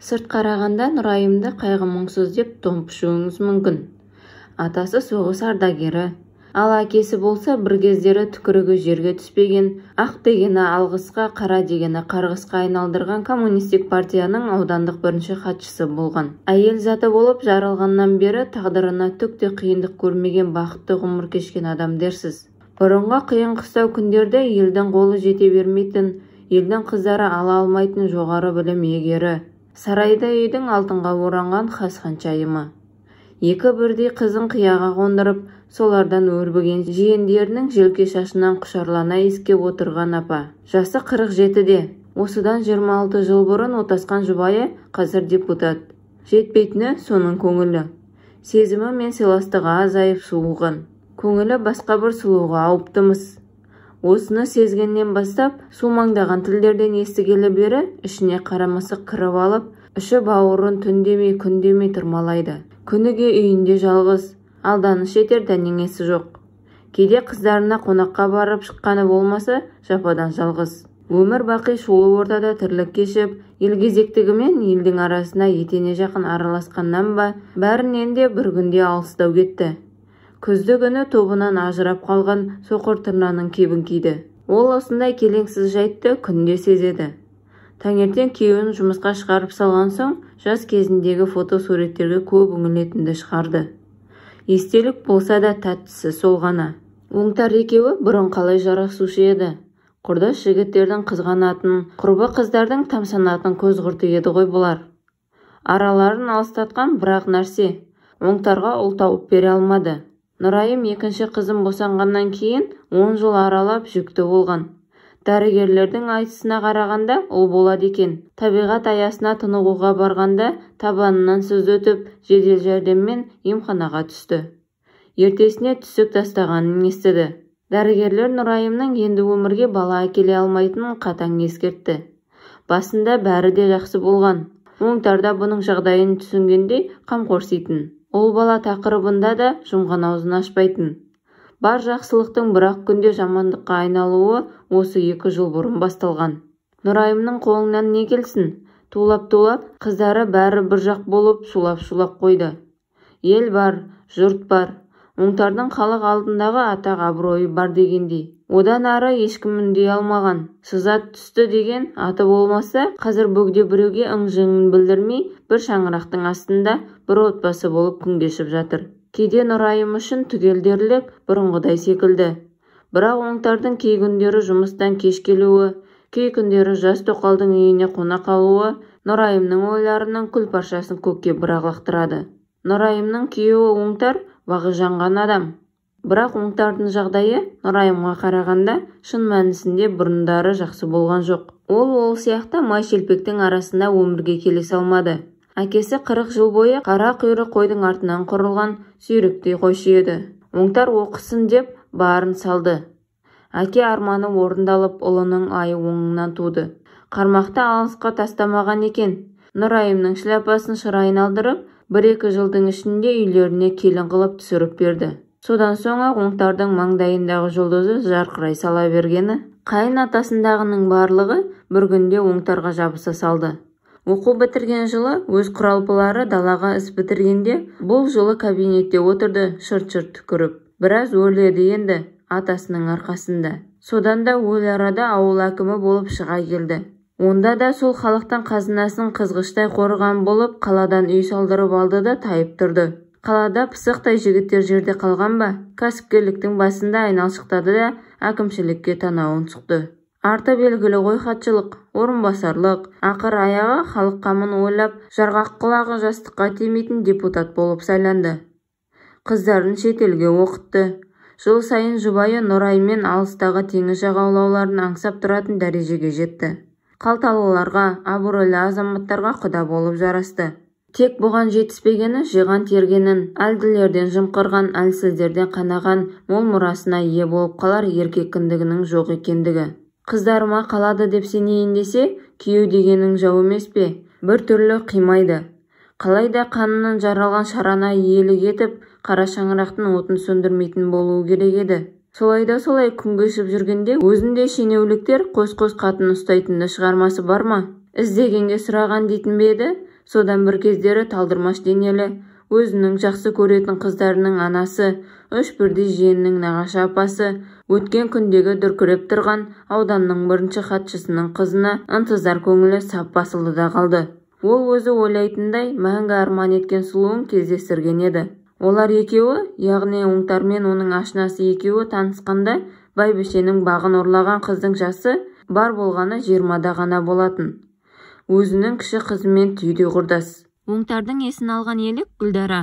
Сырт қарағанда Нұрайымды қайғы-мұңсыз деп тон пішуіңіз мүмкін. Атасы соғыс ардагері, ал әкесі болса бір кездері түкірігі жерге түспеген, ақ дегені алғысқа, қара дегені қарғысқа айналдырған коммунистік партияның аудандық бірінші хатшысы болған. Әйел заты болып жаралғаннан бері тағдырына түк те қиындық көрмеген бақытты ғұмыр кешкен адам дерсіз. Бұрынғы қиын-қыстау күндерде елдің қолы жете бермейтін, елдің қыздары ала алмайтын жоғары білім иегері, сарайда үйдің алтынға оранған хас ханшайымы. Екі бірдей қызын қияға қондырып, солардан өрбіген жиендерінің желке шашынан құшарлана иіскеп отырған апа. Жасы 47-де, осыдан 26 жыл бұрын отасқан жұбайы қазір депутат. Жетпейтіні соның көңілі. Сезімі мен сыйластығы азайып суыған. Көңілі басқа бір сұлуға ауыптымыз. Осыны сезгеннен бастап, сумаңдаған тілдерден естігелі бері ішіне қара мысық кіріп алып, іші бауырын түн демей күн демей тырмалайды. Күніге үйінде жалғыз, алданыш етер дәнеңесі жоқ. Кейде қыздарына қонаққа барып шыққаны болмаса, жападан жалғыз. Өмір бақи шулы ортада тірлік кешіп, елгезектігімен елдің арасына етене жақын араласқаннан ба, бәрінен де бір күнде алыстау кетті. Күзді күні тобынан ажырап қалған соқыр тырнаның кебін киді. Ол осындай келеңсіз жайтты күнде сезеді. Таңертең күйеуін жұмысқа шығарып салған соң, жас кезіндегі фотосуреттерге көп үңілетінді шығарды. Естелік болса да тәттісі сол ғана. Оңтар екеуі бұрын қалай жарасушы еді. Құрдас жігіттердің қызғанатын, құрбы қыздардың тамсанатын көз құрты еді ғой бұлар. Араларын алыстатқан бір-ақ нәрсе, Оңтарға ұл тауып бере алмады. Нұрайым екінші қызын босанғаннан кейін 10 жыл аралап жүкті болған. Дәрігерлердің айтысына қарағанда ұл болады екен. Табиғат аясына тынығуға барғанда табанынан сыз өтіп, жедел жәрдеммен емханаға түсті. Ертесіне түсік тастағанын естіді. Дәрігерлер Нұрайымның енді өмірге бала әкеле алмайтынын қатаң ескертті. Басында бәрі де жақсы болған. Оңтарда бұның жағдайын түсінгендей қамқорситын. Ұл бала тақырыбында да жұмған аузын ашпайтын. Бар жақсылықтың бір-ақ күнде жамандыққа айналуы осы 2 жыл бұрын басталған. Нұрайымның қолынан не келсін? Тулап-тулап, қыздары бәрі бір жақ болып шулап-шулап қойды. Ел бар, жұрт бар, Оңтардың халық алдындағы атақ абыройы бар дегендей. Одан ары ешкім үндей алмаған. Сызат түсті деген аты болмаса, қазір бөгде біреуге ың-жыңын білдірмей, бір шаңырақтың астында бір отбасы болып күн кешіп жатыр. Кейде Нұрайым үшін түгел дерлік бұрынғыдай секілді. Бірақ Оңтардың кей күндері жұмыстан кеш келуі, кей күндері жас тоқалдың үйіне қона қалуы Нұрайымның ойларының күл паршасын көкке бір-ақ лақтырады. Нұрайымның күйеуі Оңтар бағы жанған адам. Бірақ Оңтардың жағдайы Нұрайымға қарағанда шын мәнісінде бұрындары жақсы болған жоқ. Ол сияқты май шелпектің арасында өмірге келе салмады. Әкесі 40 жыл бойы қара құйрық қойдың артынан құрылған сүйріктей қойшы еді. Оңтар оқысын деп барын салды. Әке арманы орындалып, ұлының айы оңынан туды. Қармақты алысқа тастамаған екен. Нұрайымның шляпасын шыр айналдырып, 1-2 жылдың ішінде үйлеріне келін қылып түсіріп берді. Содан соң-ақ Оңтардың маңдайындағы жұлдызы жарқырай сала бергені, қайын атасындағының барлығы бір күнде Оңтарға жабыса салды. Оқу бітірген жылы өз құралпылары далаға іс бітіргенде, бұл жылы кабинетте отырды шырт-шырт түкіріп. Біраз өрледі енді атасының арқасында. Содан да өл арада ауыл әкімі болып шыға келді. Онда да сол халықтың қазынасын қызғыштай қорыған болып, қаладан үй салдырып алды да тайып тұрды. Қалада пысықтай жігіттер жерде қалған ба? Кәсіпкерліктің басында айналшықтады да әкімшілікке танауын сұқты. Арты белгілі ғой хатшылық, орынбасарлық, ақыр аяғы халық қамын ойлап, жарғақ құлағы жастыққа тимейтін депутат болып сайланды. Қыздарын шетелге оқытты. Жыл сайын жұбайы Нұраймен алыстағы теңіз жағалауларын аңсап тұратын дәрежеге жетті. Қалталыларға, абыройлы азаматтарға құда болып жарасты. Тек бұған жетіспегені жиған тергенін, әлділерден жымқырған, әлсіздерден қанаған мол мұрасына ие болып қалар еркек кіндігінің жоқ екендігі. Қыздарыма қалады деп сенейін десе, күйеу дегенің жау емес пе? Бір түрлі қимайды. Қалай да қанынан жаралған шарана иелік етіп, қара шаңырақтың отын сөндірмейтін болуы керек еді. Солай да солай күн кешіп жүргенде өзіндей шенеуліктер қос-қос қатын ұстайтынды шығармасы бар ма? Іздегенге сұраған дейтін бе еді? Содан бір кездері талдырмаш денелі, өзінің жақсы көретін қыздарының анасы, үш бірдей жиенінің нағашы апасы, өткен күндегі дүркіреп тұрған ауданның бірінші хатшысының қызына ынтызар көңілі сап басылды да қалды. Ол өзі ойлайтындай мәңгі арман еткен сұлуын кездестірген еді. Олар екеуі, яғни Оңтар мен оның ашынасы екеуі танысқанда бәйбішенің бағын ұрлаған қыздың жасы бар болғаны 20-да ғана болатын. Өзінің кіші қызымен түйдей құрдас. Оңтардың есін алған елік Гүлдара.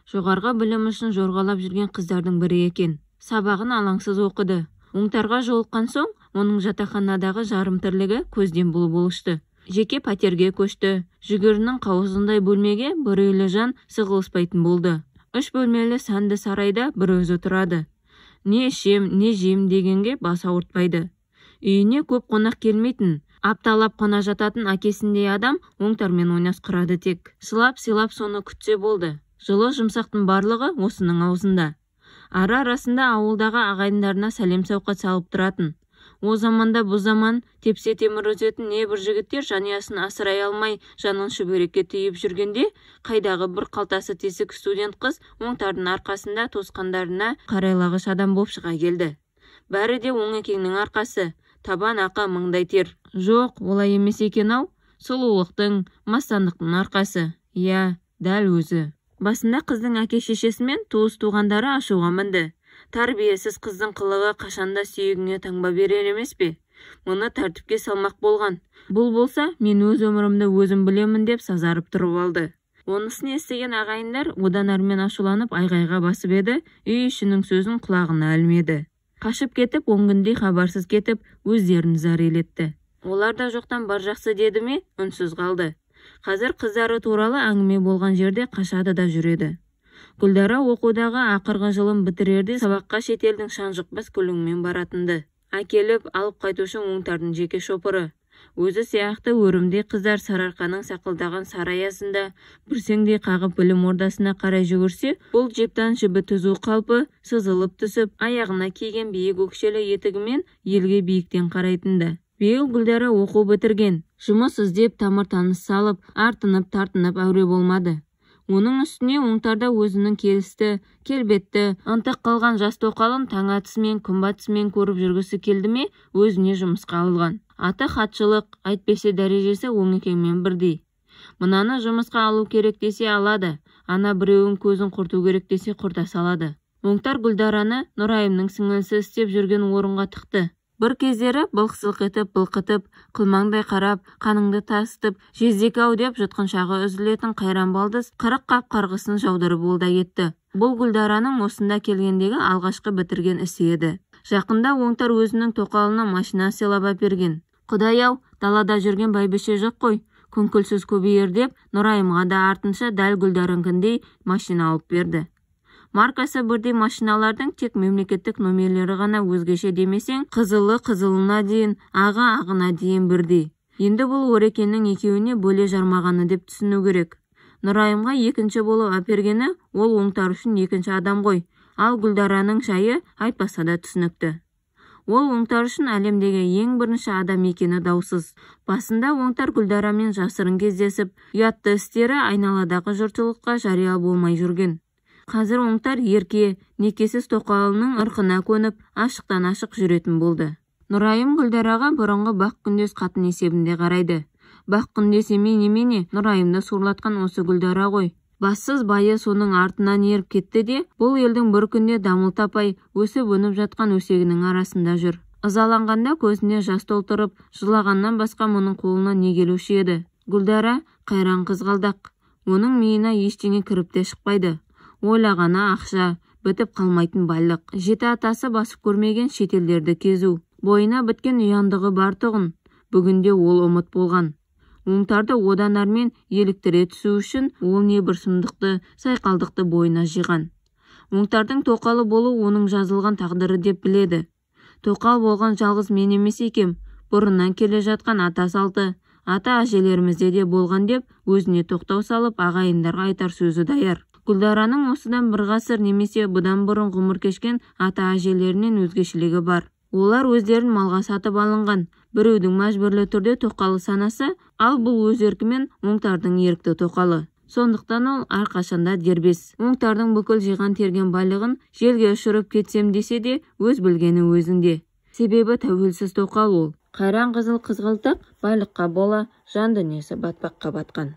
Жоғарғы білім үшін жорғалап жүрген қыздардың бірі екен. Сабағын алаңсыз оқыды. Оңтарға жолыққан соң, оның жатақханадағы жарым тірлігі көзден бұл-бұл ұшты. Жеке пәтерге көшті. Жүгерінің қауызындай бөлмеге бір үйлі жан сығылыспайтын болды. Үш бөлмелі сәнді сарайда бір өзі тұрады. Не ішем, не жем дегенге бас ауыртпайды. Үйіне көп қонақ келмейтін. Апталап қона жататын әкесіндей адам Оңтармен ойнас құрады тек. Сылап-силап соны күтсе болды. Жылы жұмсақтың барлығы осының аузында. Ара-арасында ауылдағы ағайындарына сәлем-сауқат салып тұратын. О заманда бұ заман тепсе темір үзетін небір жігіттер жанұясын асырай алмай жанын шүберекке түйіп жүргенде, қайдағы бір қалтасы тесік студент қыз Оңтардың арқасында туысқандарына қарайлағыш адам боп шыға келді. Бәрі де Оңекеңнің арқасы, табан ақы мыңдай тер. Жоқ, олай емес екен-ау, сұлулықтың, мастандықтың арқасы. Иә, дәл өзі. Басында қыздың әке-шешесі мен туыс-туғандары ашуға мінді. Тәрбиесіз қыздың қылығы қашанда сүйегіңе таңба берер емес пе? Мұны тәртіпке салмақ болған. Бұл болса, мен өз өмірімді өзім білемін деп сазарып тұрып алды. Онысын естіген ағайындар одан әрмен ашуланып айғайға басып еді, үй ішінің сөзін құлағына ілмеді. Қашып кетіп, он күндей хабарсыз кетіп, өздерін зар елетті. Олар да жоқтан бар жақсы деді ме, үнсіз қалды. Қазір қыздары туралы әңгіме болған жерде қашады да жүреді. Гүлдара оқудағы ақырғы жылын бітірерде сабаққа шетелдің шаң жұқпас көлігімен баратынды. Әкеліп, алып қайтушы Оңтардың жеке шопыры. Өзі сияқты өрімдей қыздар Сарыарқаның сақылдаған сары аясында бүрсеңдей қағып білім ордасына қарай жүгірсе, бұл джиптан жібі түзу қалпы сызылып түсіп, аяғына киген биік өкшелі етігімен елге биіктен қарайтынды. Биыл Гүлдара оқу бітірген, жұмыс іздеп тамыр таныс салып, артынып-тартынып әуре болмады. Оның үстіне Оңтарда өзінің келісті, келбетті, ынтық қалған жас тоқалын таң атысымен, күн батысымен көріп жүргісі келді ме, өзіне жұмысқа алған. Аты хатшылық, әйтпесе дәрежесі Оңекеңмен бірдей. Мынаны жұмысқа алу керек десе алады, ана біреуін көзін құрту керек десе құрта салады. Оңтар Гүлдараны Нұрайымның сіңілісі істеп жүрген орынға тықты. Бір кездері былқ-сылқ етіп, былқытып, қылмаңдай қарап, қаныңды тасытып, жездекі-ау деп жұтқыншағы үзілетін қайран балдыз 40 қап қарғысын жаудырып ол да кетті. Бұл Гүлдараның осында келгендегі алғашқы бітірген ісі еді. Жақында Оңтар өзінің тоқалына машина сыйлап әперген. Құдай-ау, далада жүрген бәйбіше жоқ қой, күңкілсіз көбейер деп Нұрайымға да артынша дәл Гүлдарынкіндей машина алып берді. Маркасы бірдей машиналардың тек мемлекеттік номерлері ғана өзгеше демесең, қызылы қызылына дейін, ағы ағына дейін бірдей. Енді бұл Орекеңнің екеуіне бөле жармағаны деп түсіну керек. Нұрайымға екінші болып әпергені ол Оңтар үшін екінші адам ғой, ал Гүлдараның жайы айтпаса да түсінікті. Ол Оңтар үшін әлемдегі ең бірінші адам екені даусыз. Басында Оңтар Гүлдарамен жасырын кездесіп, ұятты істері айналадағы жұртшылыққа жария болмай жүрген. Қазір Оңтар ерке, некесіз тоқалының ырқына көніп, ашықтан ашық жүретін болды. Нұрайым Гүлдараға бұрынғы бақ күндес қатын есебінде қарайды. Бақ күндес емей немене, Нұрайымды сорлатқан осы Гүлдара ғой. Бассыз байы соның артынан еріп кетті де, бұл елдің бір күнде дамыл таппай, өсіп-өніп жатқан өсегінің арасында жүр. Ызаланғанда көзіне жас толтырып, жылағаннан басқа мұның қолына не келуші еді. Гүлдара қайран қызғалдақ. Оның миына ештеңе кіріп те шықпайды. Ойлағаны ақша, бітіп қалмайтын байлық. Жеті атасы басып көрмеген шетелдерді кезу. Бойына біткен ұяңдығы бар тұғын. Бүгінде ол ұмыт болған. Оңтарды одан әрмен еліктіре түсу үшін ол не бір сұмдықты, сайқалдықты бойына жиған. Оңтардың тоқалы болу оның жазылған тағдыры деп біледі. Тоқал болған жалғыз мен емес екем, бұрыннан келе жатқан ата салты, ата әжелерімізде де болған деп өзіне тоқтау салып ағайындарға айтар сөзі даяр. Гүлдараның осыдан бір ғасыр немесе бұдан бұрын ғұмыр кешкен ата әжелерінен өзгешелігі бар. Олар өздерін малға сатып алынған, біреудің мәжбүрлі түрде тоқалы санаса, ал бұл өз еркімен Оңтардың ерікті тоқалы. Сондықтан ол әрқашанда дербес. Оңтардың бүкіл жиған терген байлығын желге ұшырып кетсем десе де, өз білгені өзінде. Себебі тәуелсіз тоқал ол. Қайран қызыл қызғалдақ байлыққа бола жан дүниесі батпаққа батқан.